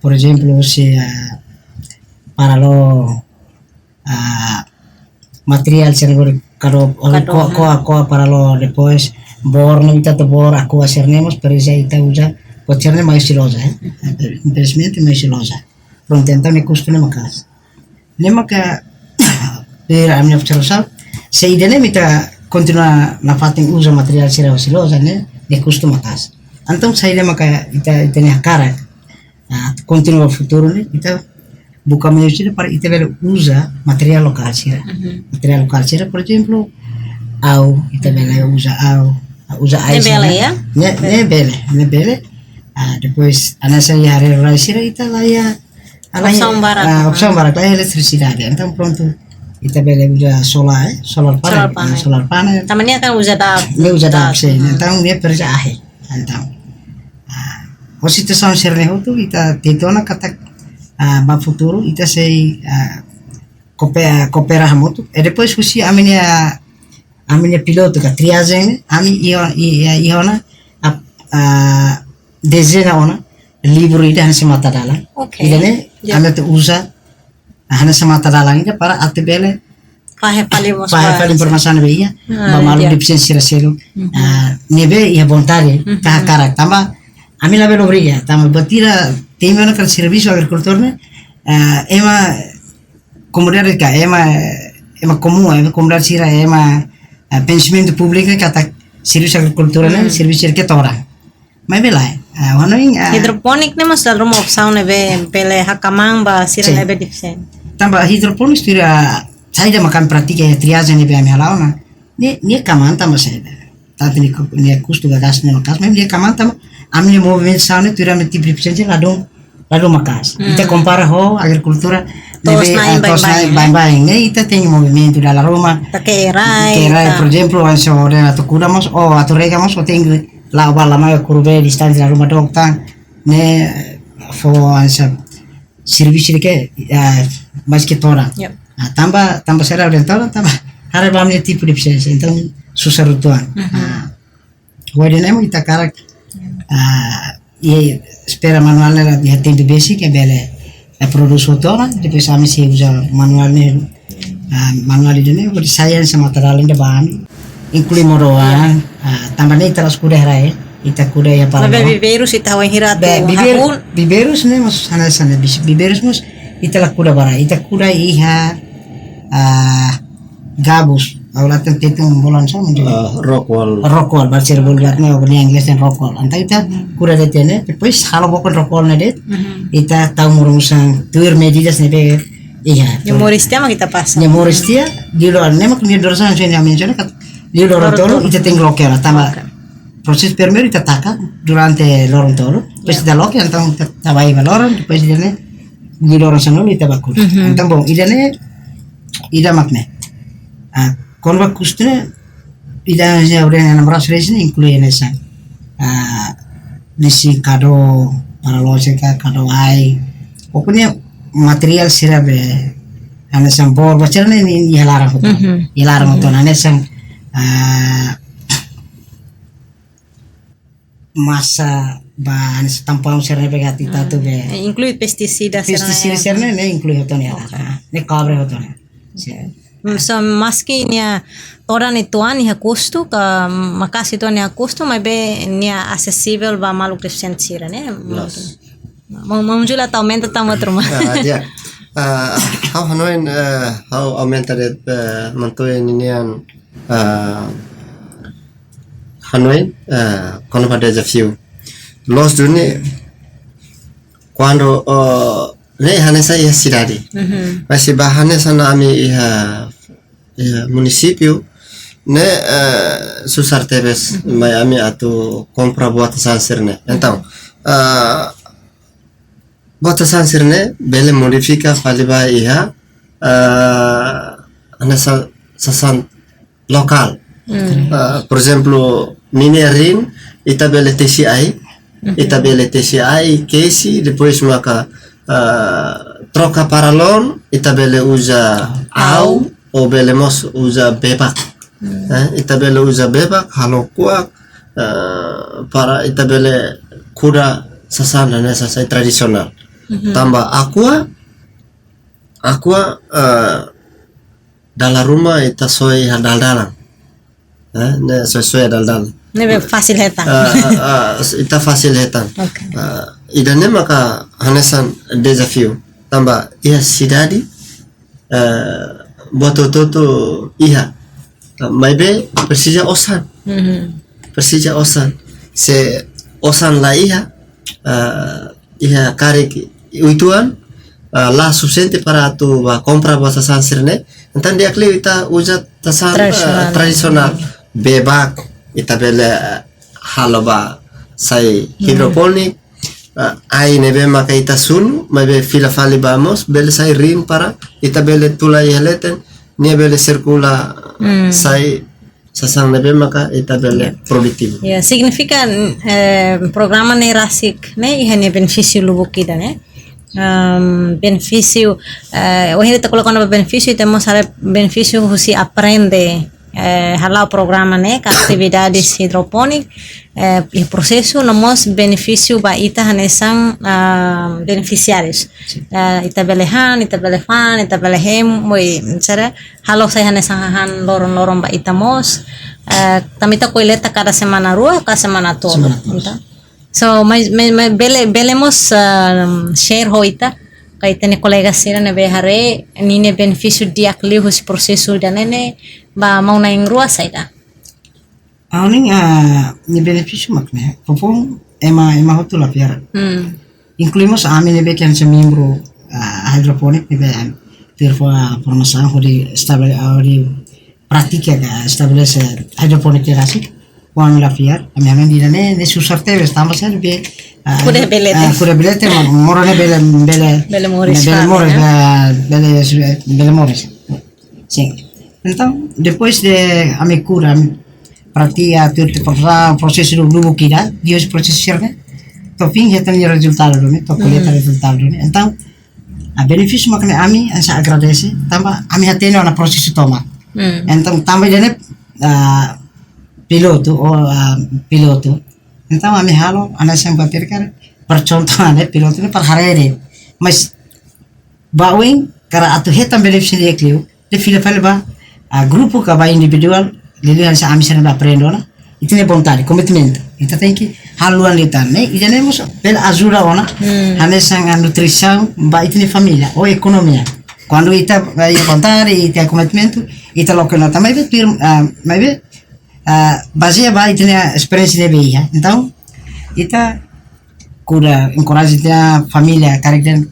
por ezemplu, se, ah, para loan, ah, materiál sira ne'ebé kado, kado, ko'a, aha, ko'a, ko'a para loan, depois bor ne'e ita atu bor, Aqua sira-ne'e mós presiza ita uza, buat sira-ne'e mai husi loja, eh. Infelizmente mai husi loja. Prontu, entaun ne'e kustu ne'e maka'as. Ne'e maka, per ami-nia observasaun, se ida-ne'e mak ita kontinua nafatin uza materiál sira husi loja ne'e, ne'e kustu maka'as. Entaun saida maka ita, ita-nia hakarak, ah, kontinua futuru ne'e, ita buka meiu sira para ita bele uza materiál lokál sira. Mhm. Materiál lokál sira, por ezemplu, au, ita bele uza au, uza ne'e ai sira bele, ya? Ne'e, ne'e bele, ne'e bele. Ah, depois, hanesan iha haree rai sira, ita la iha, la iha, opsaun barak, ah, opsaun barak, la iha eletrisidade. Entaun, prontu, ita bele uza solar, eh, solar panel, solar panel, ah, solar panel. Tanba ne'e kan uza dalan. Ne'e uza dalan, dalan, sin. Mhm. Entaun, ne'e presiza ahi. Entaun, ah, Ho situasaun sira-ne'e hotu, ita tenta ona katak, ah, ba futuru, ita sei, ah, kope-, koopera hamutuk. E depois husi ami-nia, ami-nia pilotu ka triajen ne'e, ami iha, iha, iha ona, ah, ah, dezeña ona, livru ida hanesan matadalan. Ok. Ida-ne'e, Ya. ami atu uza, ah, hanesan matadalan ida para atu bele fahe fali mós fahe ba fali informasaun ne'ebé iha, Ah, ba maluk ya. defisiénsia sira seluk. Mhm. Ah, ne'ebé iha vontade, Mhm. ka hakarak tanba, ami labele obriga, tanba buat ida temi ona katak servisu agrikultór ne'e, ah, ema komunidade ka, ema, ema komún, ema komunidade sira, ema, ah, pensimentu públiku katak servisu agrikultura ne'e, Hmm. servisu sira-ne'e todan. Maibé lae, ah, hanoin, ah, Hidroponik ne'e mós dala ruma opsaun ne'ebé bele hakmaan ba sira Sin. ne'ebé defisiente. Tanba hidroponik sira saida mak ami pratika iha triajen ne'ebé ami hala'o ona. Ne'e, ne'e kmaan tanba saida. Tantu ne'e ku-, ne'e kustu ka gastu ne'e maka'as, maibé ne'e kmaan tanba ami-nia movimentu sira-ne'e tuir ami-nia tipu defisiénsia ladún, ladún maka'as. Hmm. Ita kompara ho agrikultura To'os ne'ebé, na'in ah, to'os baibain, na'in eh. baibain. Ne'e ita tenke movimentu dala ruma. Ita ke'e rai, Ke'e rai, ita. por ezemplu, hanesan ó-nia atu kuda mós, ó atu rega mós, ó tenke la'o ba lama kuru be distánsia dala ruma dook tan. Ne'e fó hanesan servisu ne'ebé, ah, mais ke todan. Yep. Ah, tanba, tanba sira de'it todan, tanba haree ba ami-nia tipu defisiénsia. Entaun, susar uitoan. Mhm. Ah, hodi ne'e mak ita hakarak, ah, i espera manuál ne'e iha tempu besik ke bele, eh, produs hotu ona, depois ami sei uza manuál ne'e, ah, manuál ida-ne'e, hodi sai hanesan matadalan ida ba ami, inklui modo-oan, ah, tanba ne'e ita la kuda iha rai, ita kuda iha para Maibé no. viveirus ita hau hira Be, atu viveir-, hahú. viveirus ne'e mós hanesan ne'e, bis-, viveirus mós ita la kuda ba rai, ita kuda iha, ah, gabus, ha'u la hatene Tetun, bolan sá, mungkin. Ah, rock wall. Rock wall, bahasa Indonesia ne'e, bahasa Inggris ne'e rock wall. Entaun ita kuda de'it ne'e, depois halo bokon rock wall ne'e de'it, Mhm. ita tau morumusan tuir medidas ne'ebé iha. Nia moris tiha mak ita pasa. Nia moris tiha, liu loron ne'e mak nia durasaun hanesan ami menciona katak, liu loron Loron tolu, tolu. ita tenke loke ona, tanba Oke. prosesu primeiru ita taka durante loron tolu, depois Ya. ita loke, entaun ita, ita bá ba loron, depois ida-ne'e, liu loron sanulu ita bá kuda. Mhm. Entaun, bom, ida-ne'e, ida mak ne'e. Ah, kona-ba kustu ne'e, ida-ne'e, ida-ne'e, namoras resin, inklui hanesan, ah, desi kadu para loos ka, kadu ai. Pokoknya materiál sira be, hanesan bor, ba sira-ne'e, ne'e, iha laran hotu. Mhm. Iha laran hotu, Mhm. hanesan, ah, masa ba hanesan tampaun sira-ne'e be gati tatu be. Eh, inklui pestisida sira-ne'e. Pestisida sira-ne'e, ne'e inklui hotu ona iha laran. Oke. Ne'e kobre hotu ona. Sin. Mm, so, maski nia todan uitoan iha kustu, ka maka'as uitoan iha kustu, maibé nia asesivel ba maluk defisiente sira-ne'e. Loos. Maun, maun Júlio atu aumenta tama turma. Ah, ya. Ah, ha'u hanoin, eh, ha'u aumenta de'it, eh, mantoe ninian, ah, hanoin, eh, kona-ba dezafiu. Loos duni, kuandu, oh, ne'e hanesan iha sidade. Mhm. Mas se ba hanesan ami iha, iha munisípiu, ne'e, eh, susar tebes, Mhm. mai ami atu kompra buat sasán sira-ne'e. Entaun, eh, buat sasán sira-ne'e, bele modifika fali ba iha, eh, hanesan sasán lokál. Hmm. Ah, por ezemplu, ninia riin, ita bele tesi ai, Mhm. ita bele tesi ai, kesi, depois maka, ah, troka para loon, ita bele uza Au. au, ou bele mós uza bebak. Hmm. Eh, ita bele uza bebak, halo kuak, ah, para ita bele kuda sasán ne'e sasán tradisionál. Mhm. Tanba Aqua, Aqua, ah, dala ruma ita soe iha dala-dalan. Eh, ne'e soe-soe iha dala-dalan. Ne'ebé fasil hetan. Ah, ah, ah, ita fasil hetan. Oke. Ah, ida-ne'e maka hanesan dezafiu. Tanba iha sidade, eh, buat hotu-hotu iha. Ah, maibé presiza osan. Mhm. Presiza osan. Se osan la iha, ah, iha karik uitoan, ah, la sufisiente para atu ba kompra buat sasán sira-ne'e. Entaun di'ak liu ita uza sasán, ah, Tradisionál. tradisionál. Bebak, ita bele, ah, halo ba sai Hmm. hidroponik, ah, ai ne'ebé maka ita sunu, maibé fila fali ba mós, bele sai riin para, ita bele tula iha leten, nia bele sirkula Hmm. sai sasán ne'ebé maka ita bele produtivu. Ya, signifika, eh, programa ne'e rasik ne'e iha nia benefísiu lubuk ida ne'e. Em, benefísiu, eh, ohin ita ko'alia kona-ba benefísiu, ita mós haree benefísiu husi aprende, eh, hala'o programa ne'e, ka atividades hidroponik, eh, iha prosesu, no mós benefísiu ba ita hanesan, ah, benefisiárius. Eh, ita bele han, ita bele fa'an, ita bele hemu, oi, sira halo sai hanesan hahán loron-loron ba ita mós. Eh, tanba ita kolleita kada semana rua, ka semana tolu. Semana tolu. Entaun, so, mas, mas, mas bele, bele mós, ah, share ho ita, ka ita-nia kolega sira ne'ebé haree ninia benefísiu di'ak liu husi prosesu ida-ne'e ba maun na'in-rua saida? Ha'u hanoin, ah, nia benefísiu mak ne'e. Foufoun ema, ema hotu la fiar. Hmm. Inklui mós ami ne'ebé ke hanesan membru, ah, hidroponik ne'ebé, ah, tuir fó, ah, formasaun hodi estabele-, ah, hodi pratika ka estabelese hidroponik ne'e rasik. Ami la fiar, ami hanoin ida-ne'e, ne'e susar tebes, tanba sá ne'ebé, ah, kuda bele, ah, te, kuda bele te, ma-, moras ne'e bele, bele, bele moris, bele fali, moris, ya, ah, bele, bele moris. Sin. Entaun, depois de ami kuda, ami pratika, tuir prosesu, prosesu lubuk ida, di'ak prosesu sira-ne'e, to'o fim hetan nia rezultadu duni, to'o kolleita, hmm, rezultadu duni. Entaun, ah, benefísiu mak ne'e ami hanesan agradese, tanba ami hatene ona prosesu tomak. Hmm. Entaun, tanba ida-ne'e, ah, pilotu, ou, ah, pilotu. Entaun, ami halo, hanesan bater kar, percontohan, eh, pilotu ne'e para haree de'it. Mas, ba oin, karik atu hetan benefísiu di'ak liu, ita fila fali ba, ah, grupu ka ba individuál, liuliu hanesan ami sira-ne'ebé aprende ona, ita-nia vontade, komitmentu. Ita tenke halo luan liután, ne'e? Ida-ne'e mós bele ajuda ona, hmm, hanesan, ah, nutrisaun ba ita-nia família, ou ekonomia. Kuandu ita, ah, iha vontade, ita komitmentu, ita loke ona, tanba maibé, tuir, ah, maibé, ah, bazeia ba ita-nia esperiénsia ne'ebé iha. Entaun, ita kuda enkoraja ita-nia família, karik dehan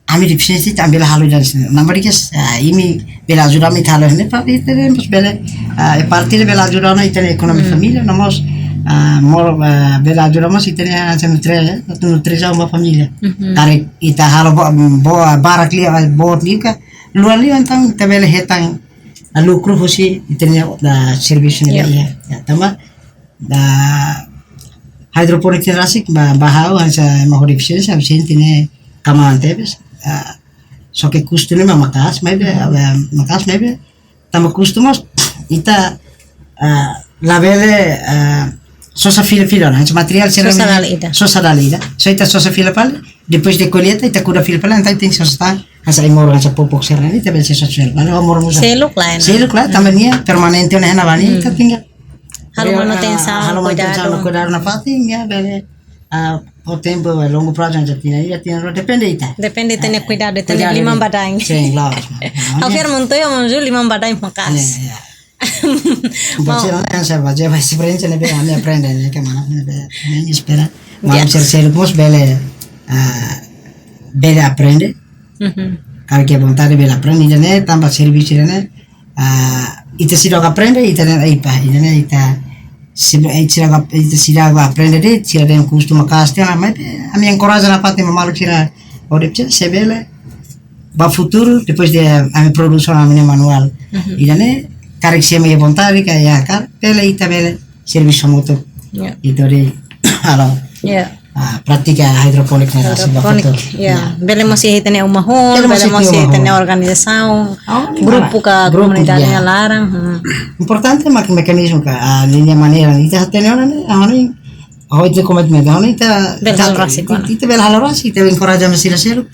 ami defisiénsia, ita bele halo ida-ne'e. Namanya ke, ah, imi bele ajuda ami halo ne'e, para ita dehan mós bele, ah, e parte bele ajuda ona ita-nia ekonomia, hmm, família, no mós, ah, mós, ah, bele ajuda mós ita-nia hanesan nutri-, nutrisaun ba família. Mhm. Karik ita halo bo-, bo-, barak liu, ah, boot liu ka, luan liu, entaun ita bele hetan, ah, lukru husi ita-nia, ah, servisu ne'e, ya, iha. Ya, tanba, ah, hidroponik ne'e rasik, ba, ba ha'u, hanesan ema ho defisiénsia, ha'u sente ne'e kmaan tebes, ah, só ke kustu ne'e mak maka'as, maibé, hmm, ah, maka'as, maibé, tanba kustu mós, ita, ah, labele, ah, sosa fila-fila, hanesan materiál sira, sosa dala ida. Sosa dala ida. So ita sosa fila fali, depois de kolleita, ita kuda fila fali, entaun tenke sosa tan, hanesan ai-moruk, hanesan popok sira-ne'e, ita bele sosa fila fali, ai-moruk mós. Seluk lae, ne'e? Seluk lae, tanba, hmm, nia permanente ona iha ne'ebá ne'e, ita, hmm, tinggal halo, ah, manutensaun, halo kuidadu. Manutensaun, kuidadu nafatin, nia bele, ah, ho tempu, eh, longu prazu, hanesan tinan ida, tinan rua, depende ita. Depende ita-nia, eh, kuidadu, ita-nia kuidadu liman-badain. Sin, klaru. Ha'u fiar Montoya, Monju, liman-badain maka'as. Ya, ya. Maun. Bazeia, hanesan bazeia ba esperiénsia ne'ebé ami aprende, ne'e, ke mana, ne'ebé, ami espera. Ya. Maun sira seluk mós bele, ah, bele aprende. Mhm. Karik iha vontade bele aprende, ida-ne'e, tanba servisu ida-ne'e, ah, ita seidauk aprende, ita-nia, ai, pá, ida-ne'e, ita, se, eh, seidauk ap-, ita seidauk aprende de'it, sira dehan kustu maka'as tiha ona, maibé, ami enkoraja nafatin ba maluk sira, ode, se bele, ba futuru, depois de ami produsaun ami-nia manuál. Mhm. Ida-ne'e, karik se ami iha vontade, ka iha hakarak, bele ita bele servisu hamutuk. Ya. Ita hodi halo. Ya. Ah, pratika hidroponik ne'e rasik ba futuru. Hidroponik, ya. Ya. Bele mós iha ita-nia uma hotu, bele mós iha ita-nia uma hotu, bele mós iha ita-nia organizasaun, oh, grupu ka, grupu, komunidade, ya, nia laran. Hmm. Importante mak mekanizmu ka, ah, nia maneira, ita hatene ona ne'e, ah, ne'e, oh, ita komitmentu, oh, ne'e, ita, bele, ita, halo rasik, ita, ita bele halo rasik, ita enkoraja ema sira seluk.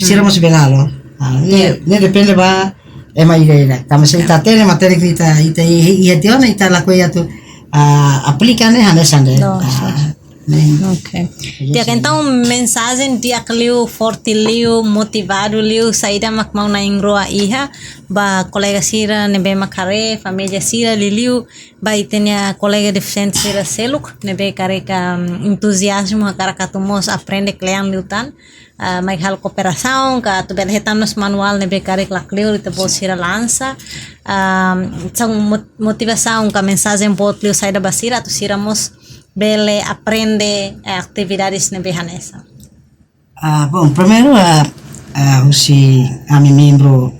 Sira, hmm, mós bele halo. Ah, ne'e, ya, ne'e depende ba ema ida-ida. Tanba se, ya, ita hatene, matenek ita, ita i-, i-, iha tiha ona, ita lakohi atu, ah, aplika ne'e hanesan de'it. No, ah, sin. Ne'e. Ok. Jadi, di'ak, sin. Entaun mensajen di'ak liu, forte liu, motivadu liu, saida mak maun na'in-rua iha ba kolega sira ne'ebé mak haree, família sira, liuliu ba ita-nia kolega defisiente sira seluk ne'ebé karik, um, entuziazmu hakarak atu mós aprende kle'an liután, ah, mai halo kooperasaun, ka atu bele hetan mós manuál ne'ebé karik lakleur ita-boot sira lansa. Ah, hanesan mot-, motivasaun ka mensajen boot liu saida ba sira atu sira mós bele aprende, eh, atividades ne'ebé hanesan. Ah, bom, primeiru, ah, ah, husi ami membru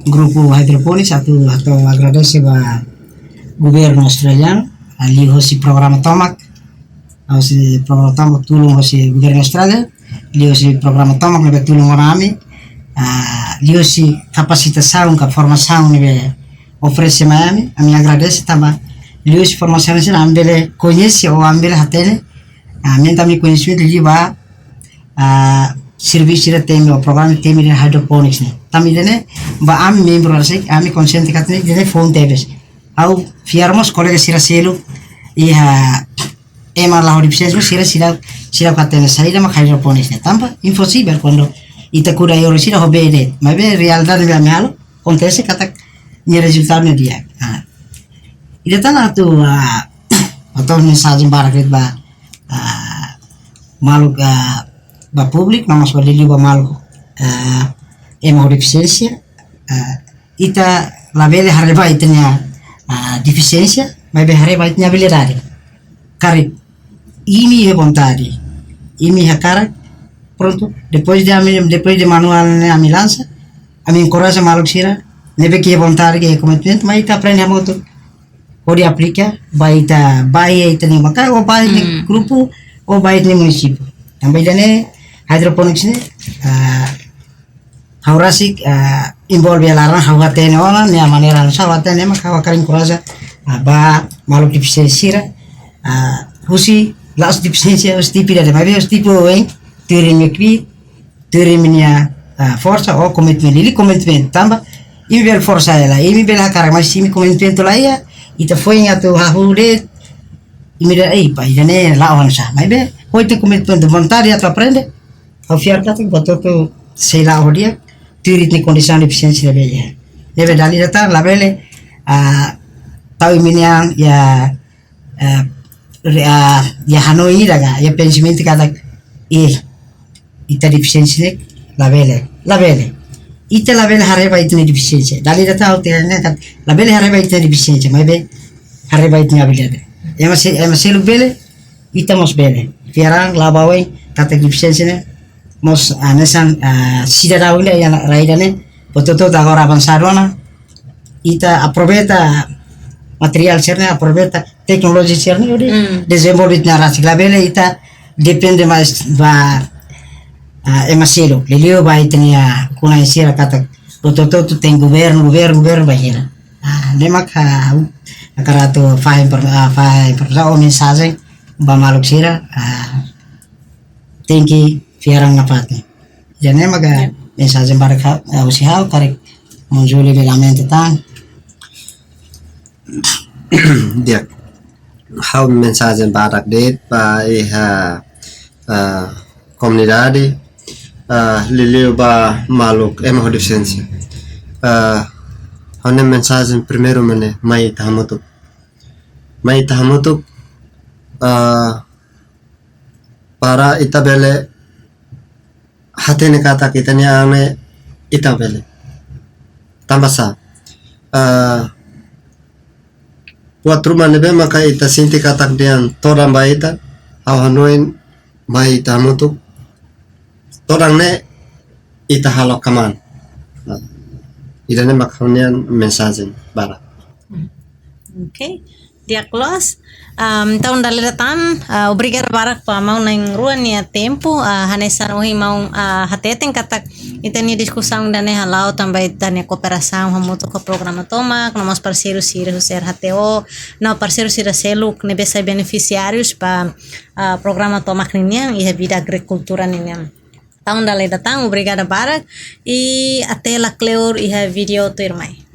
grupu hidroponik, atu, atu agradese ba, governu australianu, ah, liuhosi programa tomak, hosi programa tomak tulun hosi governu Austrália, liuhosi programa tomak ne'ebé tulun ona ami, ah, liuhosi kapasitasaun ka formasaun ne'ebé oferese mai ami, ami agradese tanba liuhosi formasaun sira ami bele koñese ou ami bele hatene, ah, aumenta ami koñesimentu liu ba, ah, servisu sira temi ou programa temi hidroponics ne'e. Tanba ida-ne'e, ba ami membru rasik, ami konsiente katak ne'e, ida-ne'e foun tebes. Ha'u fiar mós kolega sira seluk iha ema la ho defisiénsia sira, sira, sira katak ne'e saida mak hidroponics ne'e. Tanba imposivel kuandu ita kuda iha oin sira ho bee de'it. Maibé realidade be ami halo, akontese katak nia rezultadu ne'e di'ak. Ah. Ida tan atu, ah, atu mensajen barak de'it ba, ah, maluk, ah, ba públiku, no mós ba liuliu ba maluk, ah, ema ho defisiénsia, ah, ita labele haree ba ita-nia, ah, defisiénsia, maibé haree ba ita-nia abilidade. Karik imi iha vontade, imi iha hakarak, prontu, depois de ami, depois de manuál ne'e ami lansa, ami enkoraja maluk sira ne'ebé ke iha vontade, ke iha komitmentu, mai ita aprende hamutuk hodi aplika ba ita, ba iha ita-nia bairru, ou ba iha ita-nia grupu, ou ba iha ita-nia munisípiu. Tanba ida-ne'e, hidroponics ne'e, ah, ha'u rasik, ah, envolve iha laran, ha'u hatene ona, nia maneira oinsá ha'u hatene, mak ha'u hakarak enkoraja, ah, ba maluk defisiénsia sira, ah, husi la'ós defisiénsia, husi tipu ida de'it, maibé husi tipu oioin, tuir imi-nia kbiit, tuir imi-nia, ah, forsa ou komitmentu, liuliu komitmentu, tanba imi bele forsa hela, imi bele hakarak, mas se imi komitmentu la iha, ita foin atu hahú de'it, imi dehan, "Ei, ba ida-ne'e la'o oinsá." Maibé, ho ita-nia komitmentu, vontade atu aprende, ha'u fiar katak buat hotu sei la'o ho di'ak, tuir ita-nia kondisaun defisiénsia ne'ebé iha. Ne'ebé dala ida tan, labele, ah, tau imi-nia, iha, eh, re-, ah, iha hanoin ida ka, iha pensamentu katak, "Eh, ita defisiénsia ne'e, labele, labele." Ita labele haree ba ita-nia defisiénsia. Dala ida tan ha'u hatene katak, labele haree ba ita-nia defisiénsia, maibé haree ba ita-nia abilidade. Ema se-, ema seluk bele, ita mós bele. Fiar an la'o ba oin, katak defisiénsia ne'e mós, ah, hanesan, ah, sidadaun ida iha rai ida-ne'e, buat hotu agora avansadu ona, ita aproveita materiál sira-ne'e, aproveita teknolojia sira-ne'e, hodi dezenvolve ita-nia rasik, labele ita depende mais ba, ah, ema seluk. Liuliu ba ita-nia ukun-na'in sira katak buat hotu-hotu tenke governu, governu, governu bainhira. Ah, ne'e mak ha'u hakarak atu fahe infor-, ah, fahe informasaun ou mensajen ba maluk sira, ah, tenke fiar an nafatin. Ida-ne'e maka mensajen badak ha'u, ah, husi ha'u, karik maun Júlio bele aumenta tan. Di'ak. Ha'u mensajen badak de'it ba iha, ah, komunidade, ah, liuliu ba maluk ema ho defisiénsia. Ah, ha'u-nia mensajen primeiru mak ne'e, mai ita hamutuk. Mai ita hamutuk, ah, para ita bele hatene katak ita-nia an ne'e ita bele. Tanba sá, ah, buat ruma ne'ebé maka ita sente katak dehan todan ba ita, ha'u hanoin mai ita hamutuk, todan ne'e ita halo kmaan. Nah, ida-ne'e mak ha'u-nia mensajen badak. Oke, di'ak loos. Am, entaun dala ida tan, ah, obrigada barak ba maun na'in-rua nia tempu, ah, hanesan ohin maun, ah, hateten katak ita-nia diskusaun ida-ne'e hala'o tanba ita-nia kooperasaun hamutuk ho programa tomak, no mós parseiru sira husi R H T O, no parseiru sira seluk ne'ebé sai benefisiárius ba, ah, programa tomak ninian iha bida agrikultura ninian. Entaun dala ida tan, obrigada barak, i até lakleur iha vídeo tuirmai.